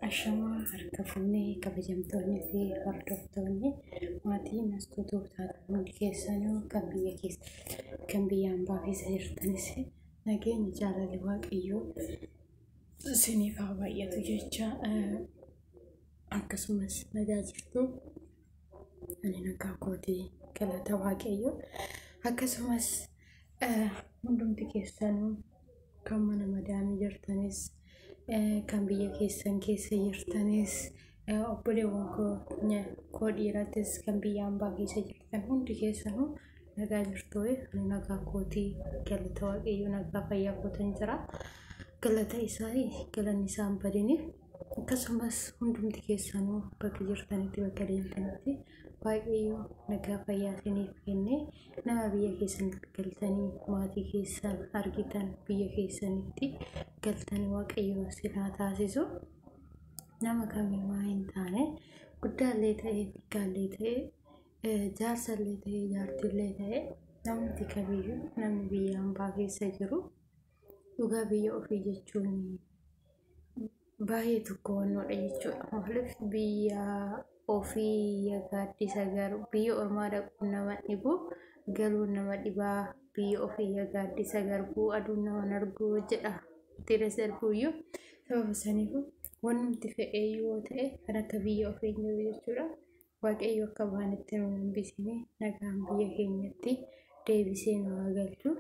Ashamaa harka fuunee kabajamtoonnii fi hordoftoonni maatii Mastuu taatan hundi keessanuu kan biyya keessa kan biyya hambaa keessa jirtanis nageenyi jaalalli Waaqayyoo isiniif haa baay'atu jecha, akkasumas nagaa jirtu. Ani nagaa kootii, galata Waaqayyoo. Akkasumas hundumti keessanuu kan mana madaamii jirtanis, kan biyya keessan keessa jirtanis, obboleewwan koo dhiiratis kan biyya hambaa keessa jirtan hundi keessanuu nagaa jirtu. Ani nagaa kootii, galata Waaqayyoo, nagaa fayyaa kootan jira. Galata isaa, galanni isaa hin badini. Akkasumas hundumti keessanuu bakka jirtanitti, bakka deemtanitti Waaqayyo nagaa fayyaa isiniif kennee nama biyya keessanitti galtanii maatii keessan argitan, biyya keessanitti galtanii Waaqayyo isin haa taasisu. Nama kamiin waa hin taane, guddaallee ta'e, xiqqaallee ta'e, jaarsallee ta'e, jaartillee ta'e, namni kamiyyuu namni biyya hambaa keessa jiru dhugaa biyya ofii jechuun baay'ee tokko wannoodha jechuudha. Maaliif biyya ofii gaaddisa garuu biyya ormaa dhaquun nama dhibu, galuun nama dhibaa, biyya ofii gaaddisa garbuu aduun nama argu jedha. Tiras darbuyyuu sababa saniif wanumti fedhee yoo ta'e kan akka biyya ofii hin jiru jechuudha. Waaqayyo akka baanetti nu hambisine, nagaan biyya keenyatti deebisee nu haa galchu.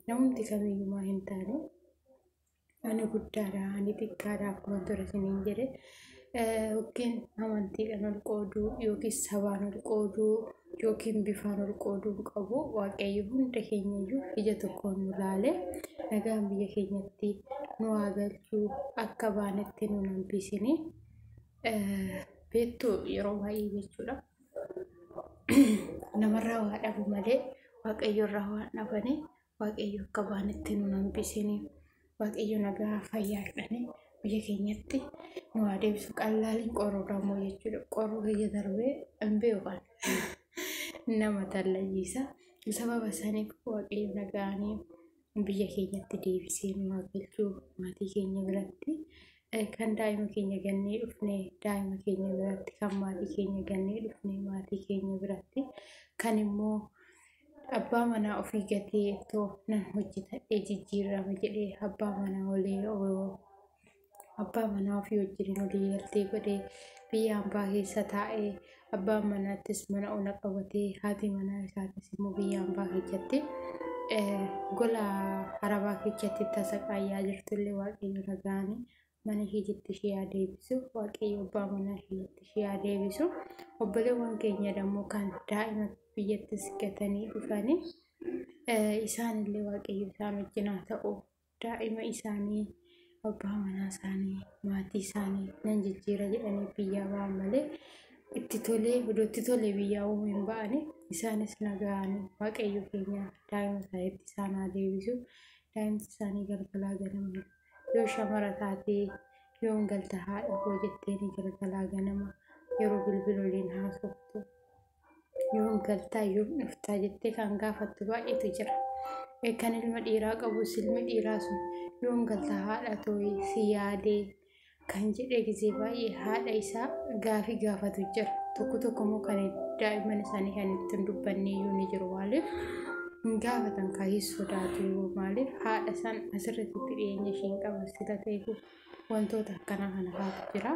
Namumti kamiyyuu maa hin taane, ani guddaadha, ani xiqqaadha akkuma ture isiniin jedhe, yookiin amantiidhaan ol qooduu yookiin sabaan ol qooduu yookiin bifaan ol qooduu hin qabu. Waaqayyo hunda keenyayyuu ija tokkoon nu ilaale nagaan biyya keenyatti nu haa galchu, akka baanetti nu hambisine. Beektu, yeroo baay'ee jechuudha, namarraa waa dhabu malee Waaqayyo irraa waan dhabanii. Waaqayyo akka baanetti nu hambisine. Waaqayyo nagaa fayyaadhaan biyya keenyatti nu haa deebisu. Qallaaliin qorruudha immoo jechuudha. Qorru biyya darbee hin beekan nama tallayyiisa. Sababa saniif Waaqayyo nagaanii biyya keenyatti deebisee nu haa galchu. Maatii keenya biratti, kan daa'ima keenya gannee dhufne daa'ima keenya biratti, kan maatii keenya gannee dhufne maatii keenya biratti, kan immoo abbaa manaa ofii gatee too nan hojjetadhee jijjiirama jedhee abbaa manaa olii abbaa manaa ofii wajjin olii galtee godhee biyya hambaa keessa taa'ee, abbaan manaattis mana ona qabatee, haati manaa isaatis immoo biyya hambaa keessatti gola harabaa keessatti tasaqaayyaa jirtullee, Waaqayyo nagaanii mana isheetti ishee haa deebisu. Waaqayyo abbaa manaa isheetti ishee haa deebisu. Obboleewwan keenya dammoo kan daa'ima biyyattis gatanii dhufanii, isaanillee Waaqayyo isaan wajjin haa ta'u. Daa'ima isaanii, abbaa manaa isaanii, maatii isaanii nan jijjiira jedhanii biyyaa ba'an malee itti tolee iddoo itti tolee biyyaa uumuu hin ba'ani. Isaanis nagaan Waaqayyo keenya daa'ima isaaniitti isaan haa deebisu. Daa'imti isaanii galgalaa ganama yoo shamara taatee yoon galta haadha koo jetteeni galgalaa ganama yeroo bilbiloliin haasoftu, yoom galtaa, yoom dhuftaa jettee kan gaafattu baay'eetu jira. Kan ilma dhiiraa qabus ilmi dhiiraa sun yoom galta haadha tooyi si yaadee kan jedhee gizee baay'ee haadha isaa gaafii gaafatu jira. Tokko tokko immoo kan daa'imman isaanii kan ittiin dubbanne iyyuu ni jiru. Maaliif hin gaafatan? Kaayis sodaatu. Maaliif haadha isaan asirratti itti dhiyeenya isheen qaban sila ta'eef wantoota akkanaa kana faatu jira.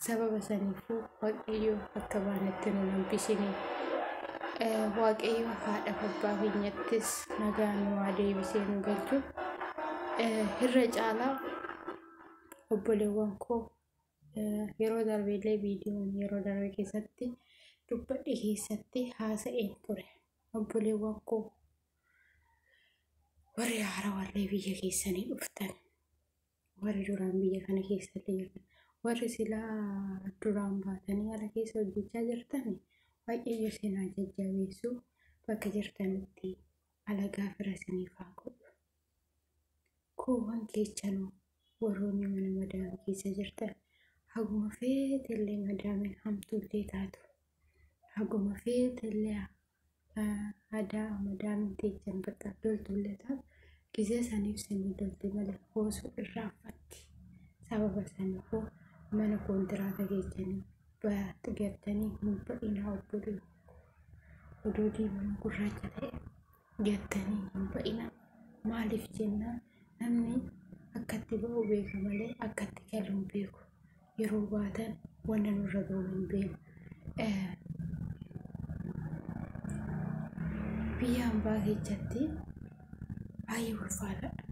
Sababa saniifuu Waaqayyo akka baanetti nu hambisine. Waaqayyo haadha abbaa keenyattis nagaa nu haa deebisee nu galchu. Irra caalaa obboleewwan koo, yeroo darbeellee viidiyoon yeroo darbe keessatti dubbadhe keessatti haasa'een ture. Obboleewwan koo warri haarawallee biyya keessanii dhuftan, warri duraan biyya kana keessallee jirtan, warri silaa duraan baatanii ala keessa hojjechaa jirtan, Waaqayyo isin haa jajjabeessu, bakka jirtanitti alagaa fira isiniif haa godhu. Kuuwwan keessanuu warroonni mana madaamii keessa jirtan, haguma feetellee madaamiin hamtuullee taatu, haguma feetellee aadaa madaamiin teechan bakka loltullee taatu, gizee saniif isinii lolti malee hoosuu irraanfatti. Sababa saniifuu mana koontiraata keessanii gattanii hin ba'inaa obboleewwan. Odoo diimaan gurraacha ta'e gattanii hin ba'inaa. Maaliif jennaan namni akkatti ba'u beeka malee akkatti galu hin beeku. Yeroo baatan wanta nurra ga'u hin beeknu. Biyya hambaa keessatti baay'ee ulfaataadha.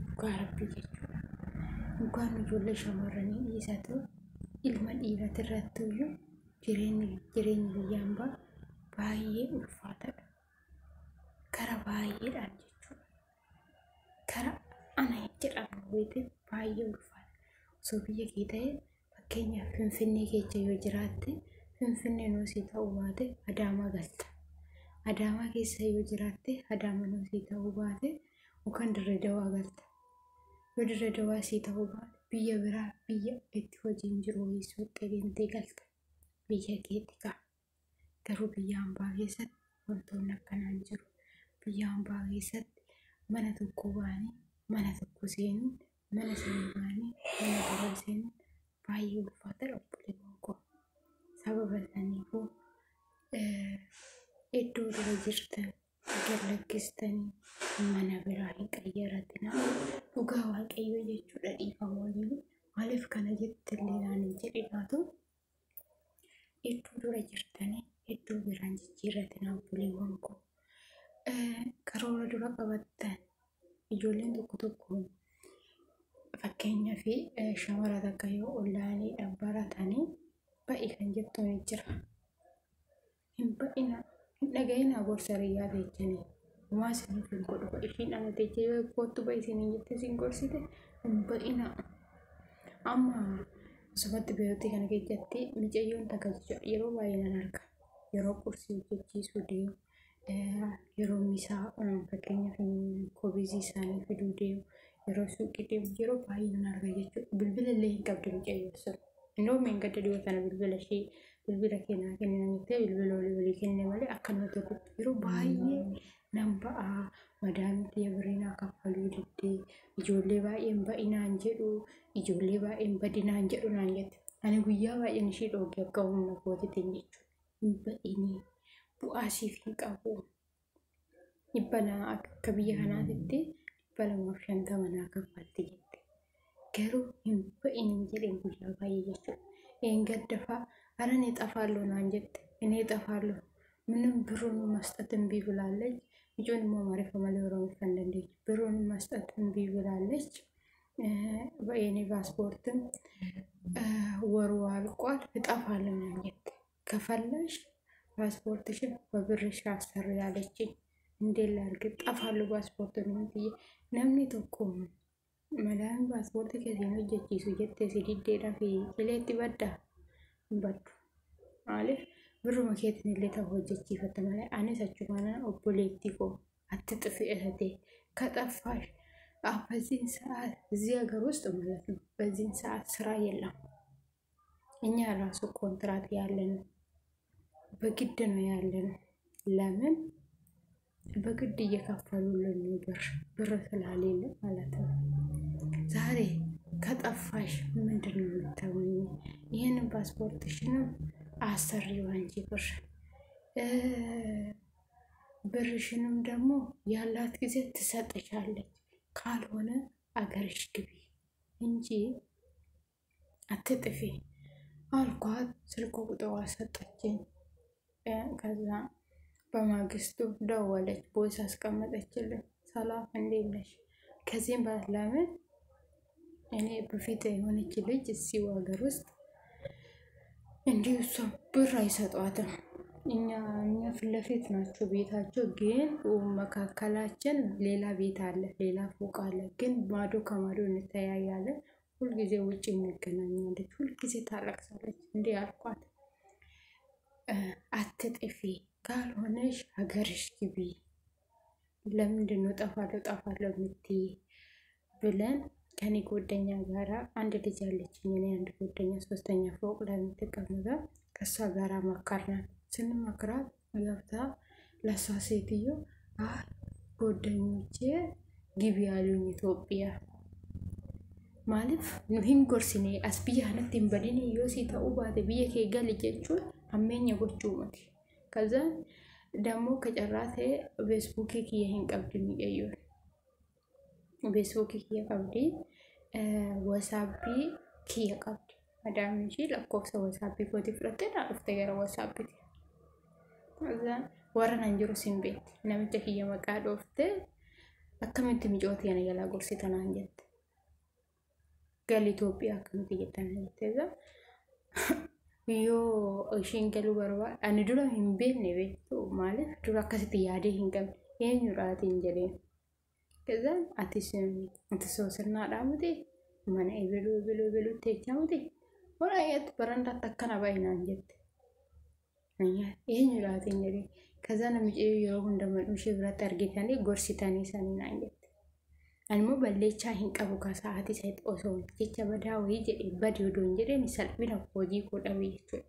Dhugaa rabbii jechuudha. Dhugaan ijoollee shamarranii dhiisatu ilma dhiirati irratti iyyuu jireenyi biyya hambaa baay'ee ulfaataadha. Kara baay'eedhaan jechuudha. Kara ana hin jedhamne wayitiin baay'ee ulfaata. Osoo biyya kee ta'e fakkeenyaaf Finfinnee keessa yoo jiraatte Finfinnee nuusii ta'uu baate Adaamaa galta. Adaamaa keessa yoo jiraatte Adaamaa nuusii ta'uu baate yookaan Dirree Dawaa galta. Yoo Dirree Dawaa sii ta'uu baate biyya biraa biyya itti hojiin jiru wayii suuqii deemtee galta. Biyya keetti ka'a. Garuu biyya hambaa keessatti wantoonni akkanaa hin jiru. Biyya hambaa keessatti mana tokko ba'anii mana tokko seenuun mana seenuu ba'anii mana biraa seenuun baay'ee ulfaataadha obboleewwan koo. Sababa saniifuu iddoo dura jirtan gad lakkistanii mana biraa hin qayyaratinaa. Dhugaa waaqayyoo jechuudha dhiifama waliin. Maaliif kana jette illee naan hin jedhinaatu. Iddoo dura jirtanii iddoo biraan jijjiirratinaa obboleewwan koo. Karoora dura qabattan ijoolleen tokko tokko fakkeenyaaf shamara takka yoo onlaayiniidhaan baratanii ba'i kan jettu ni jira. Hin ba'inaa, hin dhaga'inaa gorsa hiriyaa teechanii. Homaa isiniif hin godhu. Ishiin ana teechee yoo kottu ba'i isiniin jettee isin gorsite hin ba'inaa. Amma asumatti beektii kana keessatti mucayyoon takka yeroo baay'ee nan arga. Yeroo qursii hojjechiisuu deemu, yeroo misaa fakkeenyaaf kobizii isaanii fiduu deemu, yeroo suuqii deemu yeroo baay'ee nan arga jechuudha. Bilbila illee hin qabdu mucayyoon sun. Innoo meengadda dhiyoo tana bilbila ishee bilbila kennaa kenninaa jettee bilbila olii olii kenne malee akkanuma tokko yeroo baay'ee nan ba'aa madaamii tiyya birrii kaffaluu diddee ijoollee baay'een ba'inaan jedhu ijoollee baay'een badinaan jedhu naan jette. Ani guyyaa baay'een ishee dhooge akka humna kootiitiin jechuudha. Hin ba'inii bu'aa siif hin qabu. Dhibba akka biyya kanaatitti 250 naa kaffalti jette. Garuu hin ba'iniin jedheen guyyaa baay'ee jechuudha. Eengadda fa'a ara እኔ እጠፋለሁ naan jette. እኔ እጠፋለሁ ምንም ብሩን መስጠት እምቢ ብላለች። ልጁን immoo Amaariffa malee Oromoffaa hin dandeechu. ብሩን መስጠት እምቢ ብላለች። የኔ ፓስፖርትም ወሩ አልቋል እጠፋለሁ naan jette. ከፈለሽ ፓስፖርትሽን በብርሽ አሰሪ አለችኝ። እንዴት ላድርግ? እጠፋለሁ ፓስፖርቱን ብዬ namni tokko madaan paaspoortii keessan hojjechiisu jettee si diddeedhaa fi qileetti baddaa hin baddu. Maaliif birruma keetiin illee ta'u hojjechiifatta malee anis achumaan obboleettii koo አትጥፊ እህቴ ከጠፋሽ በዚህን ሰዓት እዚህ ሀገር ውስጥ ማለት ነው። በዚህን ሰዓት ስራ የለም። እኛ ራሱ ኮንትራት ያለ ነው፣ በግድ ነው ያለ ነው። ለምን በግድ እየከፈሉልን ነው? ብር ስላሌለ ማለት ነው። ዛሬ ከጠፋሽ ምንድን ነው የምታገኚ? ይህንን ፓስፖርትሽንም አሰሪው አንቺ ብር ብርሽንም ደግሞ ያላት ጊዜ ትሰጥሻለች። ካልሆነ አገርሽ ግቢ እንጂ አትጥፊ አልኳት። ስልክ ቁጥሯ ሰጠችኝ። ከዛ በማግስቱ ደወለች፣ voice አስቀመጠችልኝ። ሰላም እንዴት ነሽ? ከዚህም ለምን እኔ በፊት የሆነች ልጅ እዚሁ ሀገር ውስጥ እንዲሁ እሷ ብር አይሰጧትም። እኛ ፊት ለፊት ናቸው ቤታቸው፣ ግን መካከላችን ሌላ ቤት አለ፣ ሌላ ፎቅ አለ። ግን ማዶ ከማዶ እንተያያለን። ሁልጊዜ ውጭ እንገናኛለች። ሁልጊዜ ታለቅሳለች። እንዲህ አልኳት፣ አትጥፊ፣ ካልሆነሽ ሀገርሽ ግቢ። ለምንድን ነው ጠፋለሁ ጠፋለሁ የምትይ ብለን ከኔ ጓደኛ ጋራ አንድ ልጅ አለችኝ። እኔ አንድ ጓደኛ ሶስተኛ ፎቅ ላይ የምትቀመጠው ከእሷ ጋራ መከርናት። ስንመክራት ገብታ ለእሷ ሴትዮ አይ ጓደኞቼ ግቢ ያሉኝ ኢትዮጵያ Maaliif nu hin gorsine as biyya kanatti hin badini yoo si ta'uu baate biyya kee gali jechuun hammeenya gochuu miti. Kazaan dammoo akka carraa ta'e feesbuukii kiyya hin qabdi mucayyoon. Feesbuukii kiyya qabdi. Wasaabbii kiyya qabdi. Madaamni ishii lakkoofsa wasaabbii kootii fudhattee naa dhufte gara wasaabbiiti. Kazaan warra nan jiru sin beekti. Namicha kiyya maqaa dhooftee akkamitti micootii ana jalaa gorsita naan jette. Gali Itoophiyaa akkamitti jettan jettee yoo ishiin galuu barbaade ani dura hin beekne beektu maaliif dura akkasitti yaadee hin qabne eenyudhaatiin jedheen. Kazaan atis ati soosirnaadhaa miti mana ebiluu ebiluu ebiluu teechaa miti walaayyaatti barandaatti akkana ba'i naan jette. Eenyudhaatiin jedheen. Kazaan namichi yeroo hunda manuu ishee biratti argitanii gorsitanii sanii naan jette. Ani immoo balleechaa hin qabu ka sa'aatii sanitti osoo jecha badaa wayii jedhee badi odoo hin jedheen salphina hojii koo dhabe jechuudha.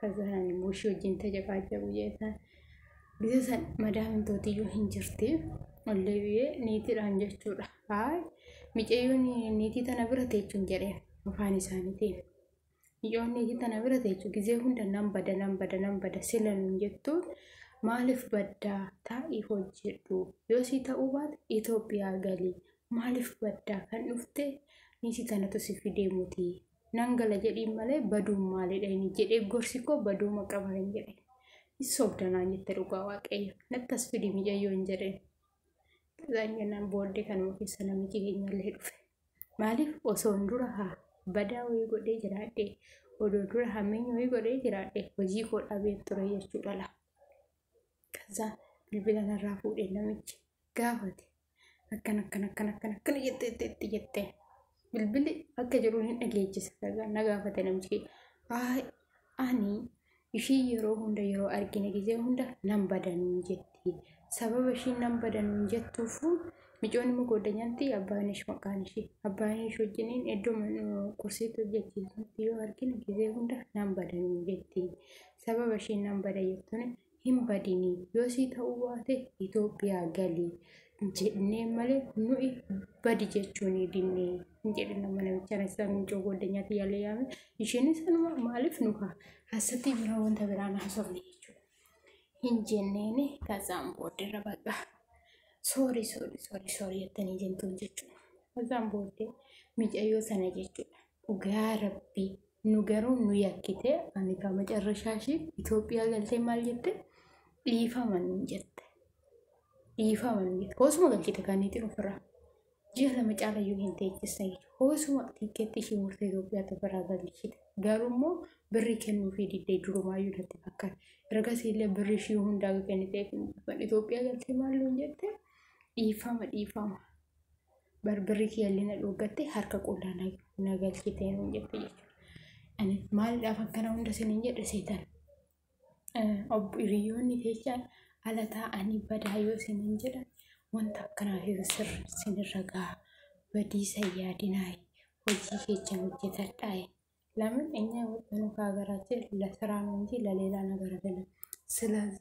Kazaan ani immoo ishee wajjin tajaqaajabu jeetaan. Gisa san madaamin tootiyyuu hin jirti. Ollee biyyee niitiidhaan jechuudha. Haay micayyoon niitii tana bira teechuun jedheen afaan isaaniitiin. Micayyoon niitii tana bira teechu gizee hunda nan bada nan bada nan bada sila nuun jettuun maaliif baddaa taa'ii hojjedhu yoo sii ta'uu baate Itoophiyaa gali maaliif baddaa kan dhufte niitii tanatu si fidee muti nan gala jedhiin malee baduun maalidha inni jedhee gorsi koo baduuma qaba hin jedheen. Sobda naan jette dhugaa waaqayyo natti as fidi micayyoo hin jedheen. Isaan jennaan booddee kanuma keessa namichi keenyallee dhufe. Maaliif osoon dura haa badaa wayii godhee jiraadhe odoo dura hammeenya wayii godhee jiraadhe hojii koo dhabeen ture jechuudha laa. Kaza bilbila narraa fuudhee namichi gaafate akkana akkana akkana akkana akkana jettee jettee jettee bilbilli akka jiruun hin dhageechisa. Kaza na gaafate namichi haay ani ishii yeroo hunda yeroo argine gizee hunda nan badanuun jetti. Sababa ishiin nan badanuun jettuufu micoon immoo goddanyanti abbaan ishee maqaan ishee abbaan ishee wajjiniin iddoo kursiitti hojjechiisutti yoo argine gizee hunda nan badanuun jetti. Sababa ishiin nan bada jettuun hin badini yoo sii ta'uu baate Itoophiyaa gali jennee malee nuyi badi jechuun dinnee hin jedhin nama namicha isaa micoo goddanyaatti yaalee yaame isheenis sanuma maaliif nu haa hassatti biraa wanta biraan haasofne jechuudha. Hin jenneeni kazaan booddeerra bakka soorii soorii soorii soorii jettanii jentuun jechuudha. Kazaan booddee micayyoo sana jechuudha. Dhugaa rabbii nu garuu nu yakkite ani kaa macarrashaa ishee Itoophiyaa galtee maal jette dhiifama nuun jette. Dhiifama nuun jette. Hoosuma galchite kan niitiin ofirraa. Ji'a lama caalayyuu hin teechisne jechuudha. Hoosuma tikkeetti ishee murtee Itoophiyaatti ofirraa galchite. Garuu immoo birri kennuufii diddee durumaayyuu natti fakkaata. Ergasii illee birri ishee hundaa kenniteef hin dhufan. Itoophiyaa galtee maal nuun jette dhiifama dhiifama. Barbirri kiyyallee na dhooggatte harka qullaa na galchite nuun jette jechuudha. Ani maaliidhaaf akkana hunda isiniin jedhe seetan. Obbo hiriyoonni keessan ala taa'anii badaa yoo isiniin jedhan wanta akkanaa isinirra gaha. Badiisa hin yaadinaa hojii keessan hojjetadhaa. ለምን እኛ የወጣነው ከሀገራችን ለስራ ነው እንጂ ለሌላ ነገር አይደለም። ስለዛ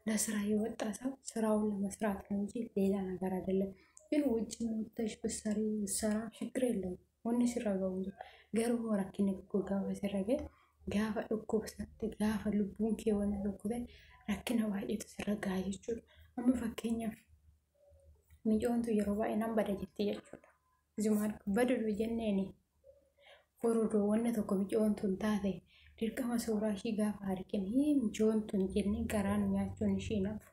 ለስራ የወጣ ሰው ስራውን ለመስራት ነው እንጂ ሌላ ነገር አይደለም። ግን ውጭ ወጥተሽ ብትሰሪ ብትሰራ ችግር የለውም። Wanni sirra gahu hin jiru. Garuu rakkinni tokko gaafa sirra gahe gaafa dhukkubsatte gaafa lubbuun kee wanna tokko ta'e rakkina baay'eetu sirra gaha jechuudha. Amma fakkeenyaaf micoontu yeroo baay'ee nan bada jetti jechuudha. Isumaan badadu jenneeni boru wanna tokko micoontu hin taate dirqama suuraa ishii gaafa argine micoontu hin jennee garaa nu nyaachuun ishii nafu.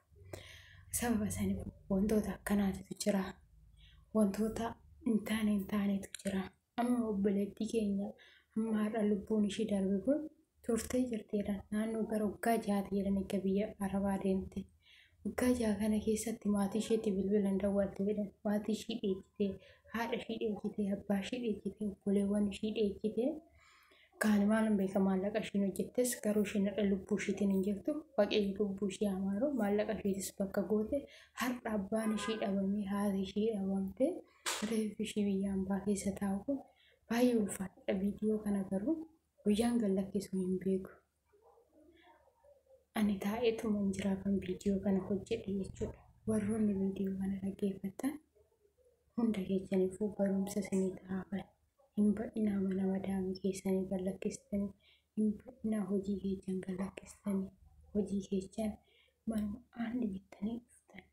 Sababa saniif wantoota akkanaatu jira. Wantoota hin taane hin taanetu jira. Amma obboleettii keenya amma har'a lubbuun ishii darbe kun turtee jirteedha. Naannoo gara waggaa jahaati jedhan egaa biyya Arabaa deemte. Waggaa jaha kana keessatti maatii isheetti bilbilan dawwalte jedhan. Maatii ishii dheechitee, haadha ishii dheechitee, abbaa ishii dheechitee, obboleewwan ishii dheechitee. Kaan maalum beeka maallaqa ishiin hojjettes garuu ishiin har'a lubbuu ishiitiin hin jirtu. Waaqayyo lubbuu ishii haa maaru maallaqa ishiitis bakka goote har'a abbaan ishii dhabamee haati ishii dhabamtee reeffi ishii biyya hambaa keessa taa'u kun baay'ee ulfaataadha. Viidiyoo kana garuu guyyaan gad lakkisu hin beeku. Ani taa'eetuma hin jira kan viidiyoo kana hojjedhe jechuudha. Warroonni viidiyoo kana dhaggeeffattan hunda keessaniifuu barumsa isinii ta'a. Hin ba'inaa mana madaamii keessanii gallakkistanii, hin ba'inaa hojii keessan gallakkistanii, hojii keessan manuma aan jettanii dhuftan.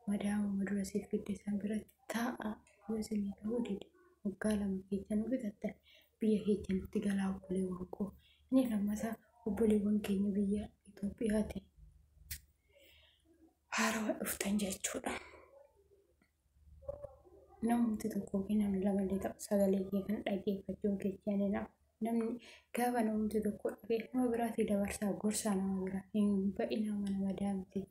Madaamuma dura siif fidde san biratti taa'aa yoo isinii ta'uu dide waggaa 2 keessan bitattan biyya keessanitti galaa obboleewwan koo. Inni lammataa obboleewwan keenya biyya Itoophiyaati haarawaa dhuftan jechuudha. Namumti tokko yookiin namni lamallee ta'u sagalee kee kan dhaggeeffachuun keessan hin hafu. Namni gaafa namumti tokko dhagee nama biraatii dabarsaa gorsaa nama biraa hin ba'inaa mana madaamiti.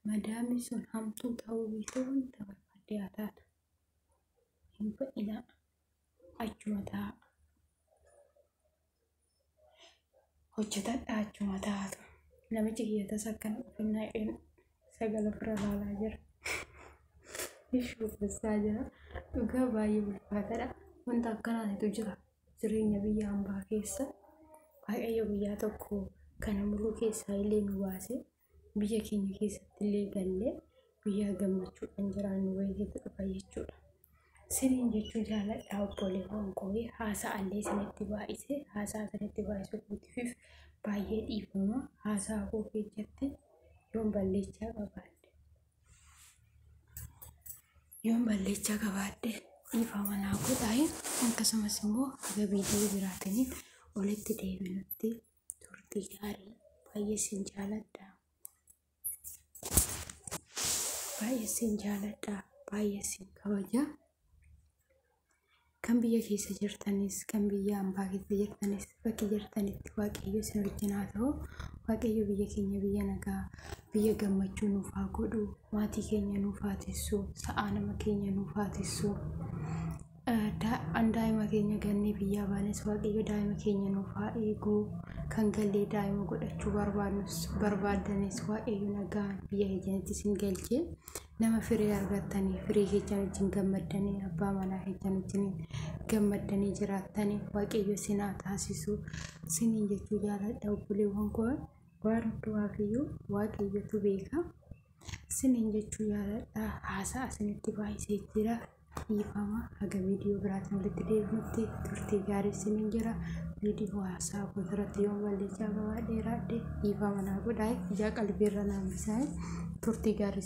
Madaamni sun hamtuu ta'uu beekte wanta barbaadde haa taatu. Hin ba'inaa achuma taa'a. Hojjetadhaa achuma taa'atu. Namichi kiyya tasa akkana dhufinnaa jedheen sagala ofirra ilaalaa jira. Shubbissaa jira. Dhugaa baay'ee ulfaataadha. Wanta akkanaatu jira jireenya biyya hambaa keessa. Waaqayyo guyyaa tokko kana muluu keessaa illee nu baase biyya keenya keessatti illee gallee guyyaa gammachuudhaan jiraannu wayiitu dhufa jechuudha. Siniin jechuu jaaladha obboleewwan koo haasa'allee isinitti baay'ise haasaa isinitti baay'isuu kootiif baay'ee dhiifama haasaa koo keessatti yoon balleechaa qabaadhe. Yoon balleechaa qabaadhe dhiifama naa godhaa. Akkasumas immoo haga viidiyoo biraatiniin olitti deebinutti turtii gaarii baay'ee sin jaaladha. Baay'ee sin jaaladha. Baay'ee sin kabaja. Kan biyya keessa jirtanis kan biyya hambaa keessa jirtanis bakki jirtanitti Waaqayyo isin wajjin haa ta'u. Waaqayyo biyya keenya biyya nagaa biyya gammachuu nuuf haa godhu. Maatii keenya nuuf haa tissu. Sa'aa nama keenya nuuf haa tissu. Daa'ima keenya gannee biyyaa baanes Waaqayyo daa'ima keenya nuuf haa eegu. Kan gallee daa'ima godhachuu barbaadnus barbaaddanis Waaqayyo nagaan biyya keenyatti isin galchee nama firee argattanii firii keessan wajjin gammaddanii abbaa manaa keessan wajjin gammaddanii jiraattanii Waaqayyo isin haa taasisu. Isiniin jechuu jaaladha obboleewwan koo waan hundumaaf iyyuu Waaqayyotu beeka. Isiniin jechuu jaaladha haasa'a isinitti baay'isee jira. Dhiifama haga viidiyoo biraatiin walitti deebinutti turtii gaarii isiniin jira. Viidiyoo haasaa koo irratti yoon balleessaa qabaadhe raadhe dhiifama naa godhaa ijaa qalbiirra naa hambisaa turtii gaarii.